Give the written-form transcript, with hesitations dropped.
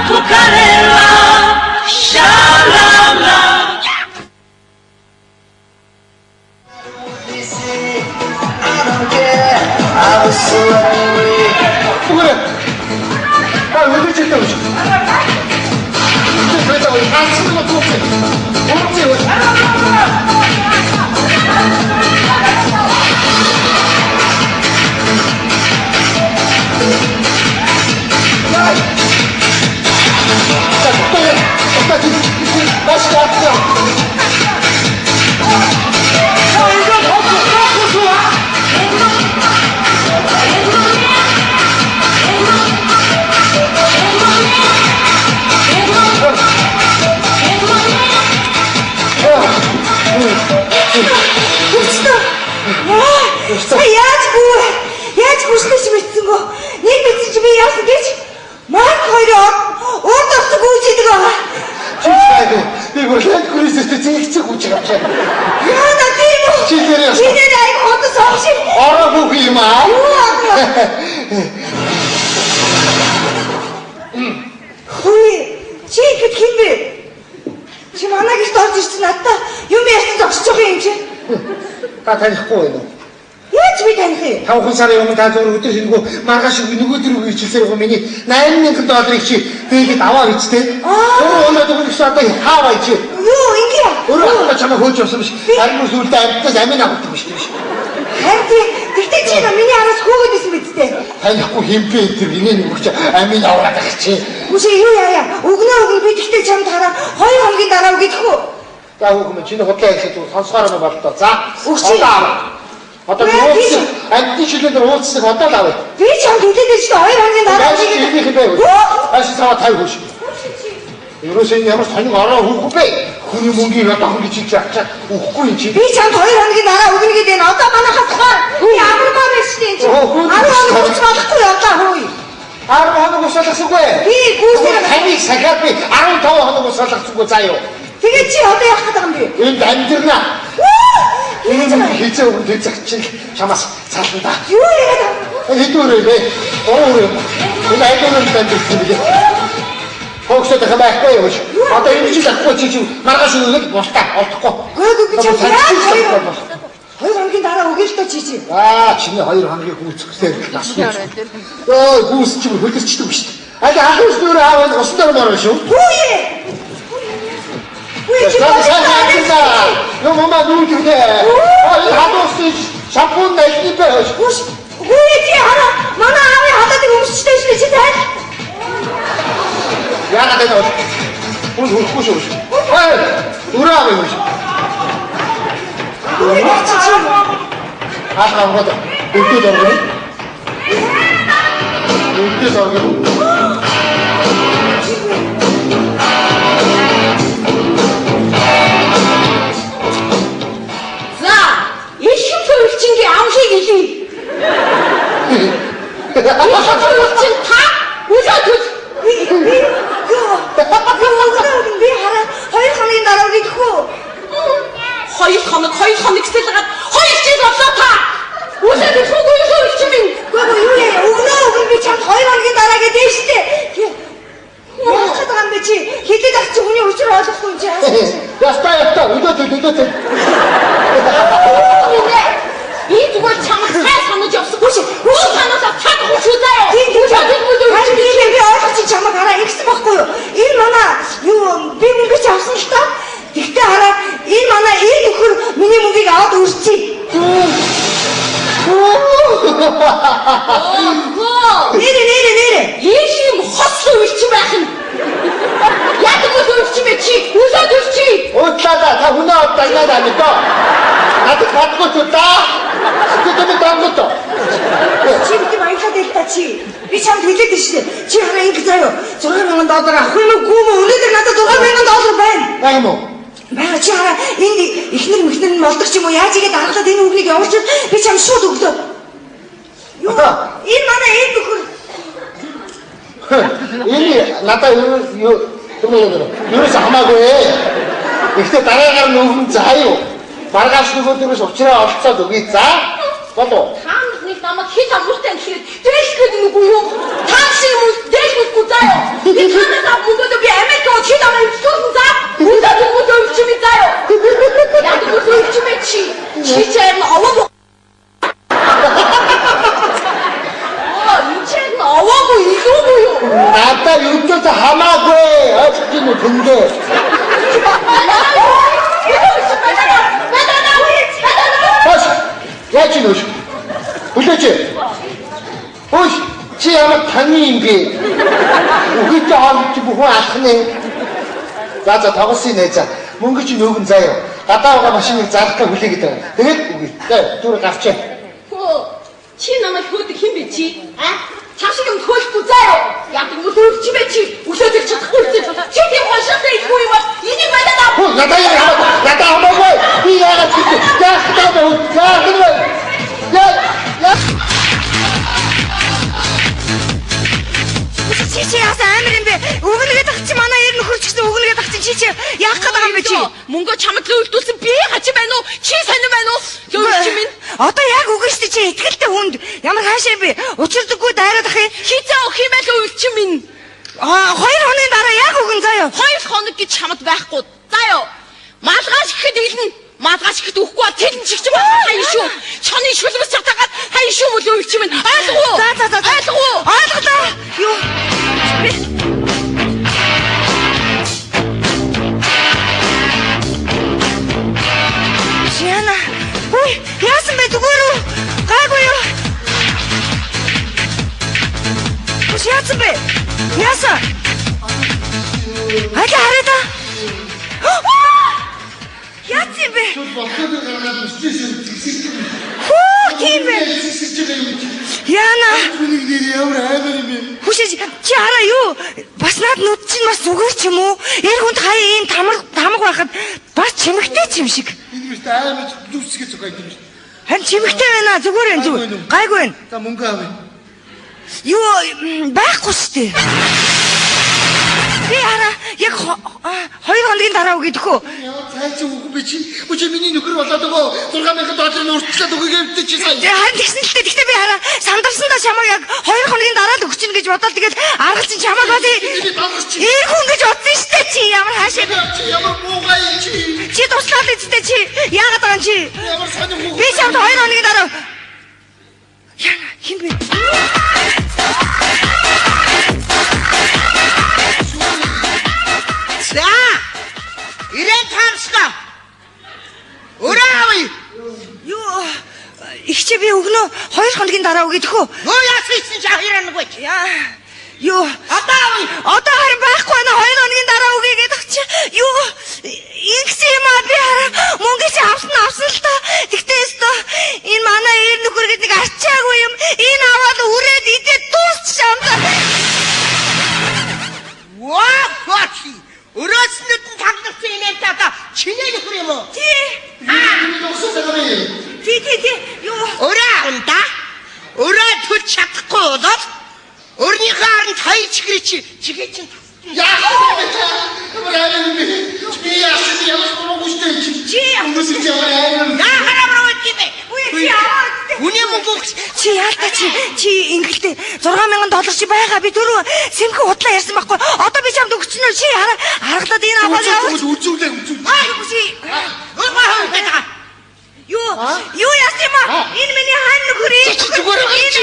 Kukarela, shalala. 아, 왜 그러지? 아, 치는 것도 없지. 없지. Яаж гүйцэтгэж мэдсэнгөө? Нэг мэдсэн чи би яасан гэж? Марк хоёрын урд орсон гүйцэдэг байгаа. Чи сайгүй. Би бүр лэнд кризистэй зэгцэг гүйж байгаа юм. Яа да тийм үү? Чи тэр яасан? Чи нэр аяг хотос хомшиг. Ороо бүх юм аа. Юу аа? Хүй, чи ихэд хин бэ? Чи манай гэрт орж ирсэн надтай юм ярьсан зогсож байгаа юм чи. Та танихгүй байна уу? Яаж би таних юм? 5 сарын өмнө та зөвхөн өдөр шинэгүй маргааш нөгөө дөрөв хичээлсээр байгаа миний 8000 долларыг чи тэгээд аваа бичтэй. Өөрөө өнөөдөр өгсөн одоо хааваа чи. Юу ингэ? Өөрөө одоо чамайг хөөж явсан биш. Харин сүүлдээ амьтнаас амин авах биш тийм биш. Харин тэгтээ чи миний араас хөөгөөд исэн биз дээ. Танихгүй хэмпээ энэ төр инээ нэг чи амин аваад байгаа чи. Үгүй юу яа яа. Өгнөө өгнө би тэгтээ чамд хараа 2 хоногийн дараа өгөх үү? За хүүхэн минь чиний худлаа ярих зүйл сонсохоор юм болтоо. За өгч. Одоо уулзсан амьтны шилэн дээр уулзсныг одоо л авъя. Би чамд хэлээд байж 2 хоногийн дараа хийх юм бэ? Ааш цаваа 50 хөөш. Ерөөсөө энэ ямар сонин ороо хүүхэн бэ? Хүний мөнгийг одоо хөнгө чиж авчаад өгөхгүй юм чи. Би чамд 2 хоногийн дараа өгнө гэдэг нь одоо манайхаас тухай би амармаар байж тийм чи. 10 хоног хүч болохгүй одоо хөөе. 10 хоног усаалгасангүй. Би гүйцэтгэх таныг сахиад би 15 хоног усаалгасангүй заа юу. Тэгээд чи одоо яах гэдэг юм бэ? Энд амьдрнаа. Энэ хизээ өгөн тэр загчин чамаас сална да. Юу яриад байгаа? Хэд өрөө бэ? 3 өрөө юм. Энэ аль өрөөнд амьдсан бэ? Хөөгсөд байгаа байхгүй юу? Одоо энэ жил ахгүй чи чи маргааш өгөх бултаа олдохгүй. Гөө чи яаж 2 хоногийн дараа өгөө л доо чи чи. Аа чиний 2 хоногийн гүйцэхсээр насны. Өө гүйс чи хөлөрчдөг биш. Аль халуус нүрээ аавал усан дээр морно шүү. Хүү. Юу мама нүүдэг. Аа халуус шампунь нэлний бэ. Хүү чи хараа манай аавын халаатыг өмсчтэй шүү чи тайл. Яагаад энэ бол хүн хөрөхгүй шүү. Ой, өрөө аав юм шиг. Хаалга аваад өвдөд оргоно. Өвдөд оргоно. За, их хөрөлчингийн амлыг илээ. Их хөрөлчин та өглөө төл. Би хараа 2 хоногийн дараа өгөх үү? 2 хоног 2 хоног гэсэлгээд 2 жил боллоо та. Өглөө төлөхгүй юу хөрөлчин минь? Үгүй юу яа өгнөө өгнө би чамд 2 хоногийн дараа гэдэг нь штэ. Яах гээд байгаа юм бэ чи? Хэлээд ах чи хүний учир ойлгохгүй юм чи. Ястаа ястаа өглөө төл өглөө төл. Би зүгээр чамд сайн санаж явсан. Үгүй санаасаа чадахгүй шүү заяа. Тийм тийм би ойлгож чи чамайг хараа ингэсэн байхгүй юу? Энэ манай юу би мөнгө чи авсан л та. Тэгтээ хараа энэ манай энэ нөхөр миний мөнгийг аваад өрчий. Нэрэ нэрэ нэрэ. Ийм юм хослоо өрчин байх нь. Яадаг бол өрчин бэ чи? Өглөө төрчий. Уучлаа та хүнээ аваад дагнаад мэдээ. Надад бодгүй ч удаа. Сэтгэл дангот. Чи бити маягтай дэл та чи. Би чамд хэлээд шүү дээ. Чи хараа ингэ заяа 6000 доллар авах юм уу гүм өнөөдөр надад 6000 доллар байна. Байх юм уу? Бага чи хараа энд эхнэр мэхнэр нь молдог ч юм уу яаж игээд аргалаад энэ хүүхнийг явуулчихвал би чам шууд өглөө. Юу? Энэ манай энэ нөхөр. Энэ надад юу юм ерөөс хамаагүй. Гэхдээ дараагаар нь өгөн заа юу? Маргааш нөгөөдөрөөс учраа олцоод өгье за. Болов. Та нар нэг Намайг хэл амуутай гэхээр дээлэх гэдэг нүггүй юу? Та шиг юм дээлэхгүй заа юу? Би танаас ав мөнгөдөө би Америк яваад хэл амаа эвдүүлсэн заа. Үндэ мөнгөдөө өвчмэй заа юу? Яг үгүй өвчмэй чи. Чи ч харин овоо. Оо, энэ ч харин овоогүй илүүгүй юу? Надаа юудаас хамаагүй. Ойлгож байна уу тэндээ? Баш. Яаж юм бэ? Хүлээч. Хөөш чи ямар таны юм бэ? Үгүйтэй хоол чи бүхэн алах нэ. За за тоглосон нэ за. Мөнгө чи нөөгөн заа юу. Гадаа байгаа машиныг зарах гэж хүлээгээд байгаа. Тэгээд үгүй. За түр гарчаа. Хөө чи намайг хөөдөг хэн бэ чи? А? Чам шиг юм хөөлөхгүй заа юу. Яг юм өвч бэ чи? Өглөө тэгж чадахгүй чи. Чи тийм хоншоотой ихгүй юм бол энийг надад ав. Хөө надаа яа надаа хамаагүй. Би яагаад чи яах гэдэг вэ? Яах вэ? Яа яа Чи чи яасан амар юм бэ? Өгнө гэдэг чи манай ер нөхөр ч гэсэн өгнө гэдэг чи чи яах гээд байгаа юм бэ чи? Мөнгө чамд л үлдүүлсэн би хачин байна уу? Чи сонин байна уу? Лөвч минь. Одоо яг өгнө шүү дээ чи итгэлтэй хүнд. Ямар хаашаа юм бэ? Учирдаггүй дайраад ах юм. Хизээ өгөх юм байл өвч минь. Аа 2 хоногийн дараа яг өгнө заяа. 2 хоног гэж чамд байхгүй. Заяа. Малгай шихэд илнэ. Малгай шихэд өгөхгүй бол тэлэн чигч байна. Хаяа шүү. Чоны шүлмэс чадаагаад хаяа шүү мөлөө өвч минь. Ойлгов уу? За за за. Ойлгов уу? Ойлголоо. Юу? Яна. Үй, яасан бэ зүгээр үү? Гайгүй юу? Үш яасан бэ? Яасан? Аль хараа та. Яасан юм бэ? Болтоод гаргаад өсчихсэн зэгсэж. Хүү, тийм бэ. Зэгсэж байгаа юм чи. Яна. Үнийг нэр ямар амар юм бэ? Хүшээ чи хараа юу? Бас над нүд чинь бас зүгээр ч юм уу? Эр хүнд хаяа ийм тамаг байхад бас чимэгтэй ч юм шиг. Энэ мэт амар зүсгээ зүгайд юм шүү. Харин чимэгтэй байна зүгээр байна зүгээр. Гайгүй байна. За мөнгө авъя. Юу байхгүй шүү дээ. Би хараа яг 2 хоногийн дараа өгöd хөө. Яа цай чи үгүй би чи. Үгүй миний нөхөр болоод өгөө. 6000 долларын урьдчилаад өгөөг юмтэй чи сая. Харин тэгсэн л дээ. Гэхдээ би хараа сандарсандаа чамайг яг 2 хоногийн дараа л өгчин гэж бодоод тэгэл аргал чинь чамайг бас эр хүн гэж бодсон шүү дээ чи. Ямар хаашаа чи ямар муугай чи. Чи туслаад үсттэй чи. Яагаад байгаа юм чи? Ямар сонир хүүхэн. Би чамд 2 хоногийн дараа. Яна хин бэ? За. Ирэн таамсгаа. Өрөө авъя. Юу их чи би өгнө 2 хоногийн дараа өгöd хөө. Юу яасан чинь жахиран нүгэж. Яа. Юу Одоо авъя. Одоо харин байхгүй байна 2 хоногийн дараа өгье гэдэг чи. Юу ингэсэн юм аа би хараа мөнгө чи авсан авсан л та. Тэгтээ өстө энэ манай эр нөхөр гэдэг нэг арчаагүй юм. Энэ аваад үрээд идээд дуусчих юм да. Ваа хачи. Өрөөснөд нь тагнарсан юм та одоо чинээ нөхөр юм уу? Тий. Миний нөхсөн байгаа юм. Тий тий тий. Юу Өрөө авна да. Өрөө төлж чадахгүй болоод өрнийхөө оронд хоёр чихрий чи чигээ чин Яах вэ? Ямар амар юм бэ? Би яасан ямар буруугүй шүү дээ чи. Чи Хүмүүс чи ямар амар. яахаар буруу юм бэ? Үгүй чи аваад. Хүний мөнгө өгч Чи яалтаа чи чи ингэлтэй 6000 доллар чи байгаа би түрүү сэмхэн худлаа ярьсан байхгүй. Одоо би чамд өгчнө чи хараа харгалаад энэ аваад яваач. Үзүүлээ үзүүл. Ай чи өнгө хавьтай байгаа. юу юу яасан юм аа? Энэ миний хань нөхөр Чи зүгээр байгаа чи.